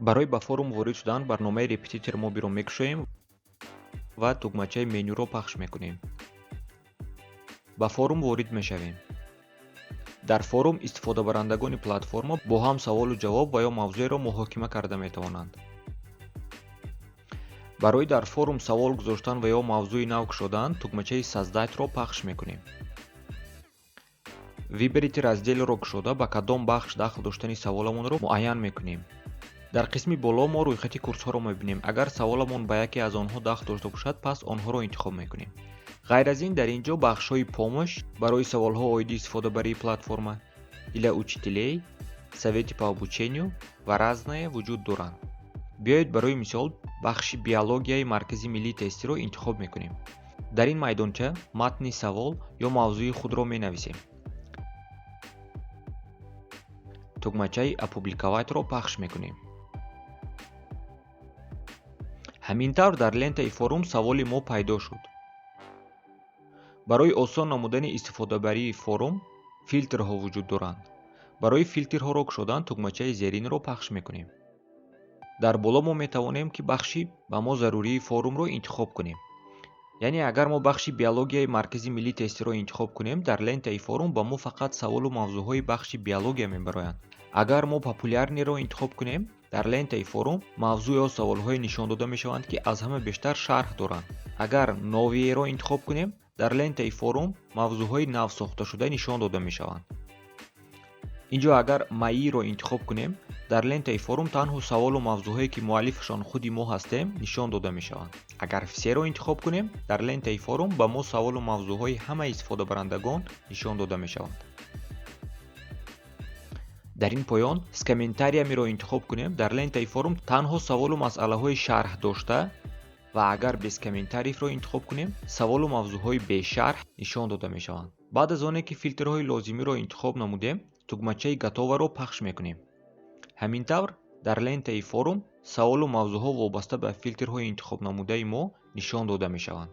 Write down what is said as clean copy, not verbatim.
Барои ба форум ворид шудан барномаи Репетитор Мобиро мекушоем ва тугмачаи менюро пахш мекунем. Ба форум ворид мешавем. Дар форум истифодабарандагони платформа бо ҳам саволу ҷавоб ва ё мавзӯеро муҳокима карда метавонанд. Барои дар форум савол гузоштан ва ё мавзӯи нав кушодан тугмачаи «Создать»-ро пахш мекунем. «Выберите раздел»-ро кушода, ба кадом бахш дахл доштани саволамонро муайян мекунем. Дар қисми боло мо рӯйхати курсҳоро мебинем. Агар саволамон ба яке аз онҳо дахл дошта бошад, пас онҳоро интихоб мекунем. Ғайр аз ин, дар ин ҷо бахшҳои «Помощь» барои саволҳо оиди истифодабарии платформа, «Для учителей», «Советы по обучению» ва «Разное» вуҷуд доранд. Биёед, барои мисол, бахши биологияи Маркази миллии тестиро интихоб мекунем. Дар ин майдонча матни савол ё мавзӯи худро менависем. Тугмачаи «Опубликовать»-ро пахш мекунем. Ҳамин тавр, дар лентаи форум саволи мо пайдо шуд. Барои осон намудани истифодабарии форум филтрҳо вуҷуд доранд. Барои филтрҳоро кушодан тугмачаи зеринро пахш мекунем. Дар боло мо метавонем, ки бахши ба мо зарурии форумро интихоб кунем. Яъне, агар мо бахши биологияи Маркази миллии тестиро интихоб кунем, дар лентаи форум ба мо фақат саволу мавзӯъҳои бахши биология мебароянд. Агар мо «Популярный»-ро интихоб кунем, дар лентаи форум мавзӯъ ё саволҳое нишон дода мешаванд, ки аз ҳама бештар шарҳ доранд. Агар «Новые»-ро интихоб кунем, дар лентаи форум мавзӯъҳои навсохташуда нишон дода мешаванд. Ин ҷо агар «Мои»-ро интихоб кунем, дар лентаи форум танҳо саволу мавзӯъҳое, ки муаллифашон худи мо ҳастем, нишон дода мешаванд. Агар «Все»-ро интихоб кунем, дар лентаи форум ба мо саволу мавзӯъҳои ҳамаи истифодабарандагон нишон дода мешаванд. Дар ин поён «С комментариями»-ро интихоб кунем, дар лентаи форум танҳо саволу масъалаҳои шарҳ дошта ва агар «Без комментариев»-ро интихоб кунем, саволу мавзӯъҳои бешарҳ нишон дода мешаванд. Баъд аз оне ки филтрҳои лозимиро интихоб намудем, тугмачаи «Готово»-ро пахш мекунем. Ҳамин тавр, дар лентаи форум саволу мавзӯъҳо вобаста ба филтрҳои интихобнамудаи мо нишон дода мешаванд.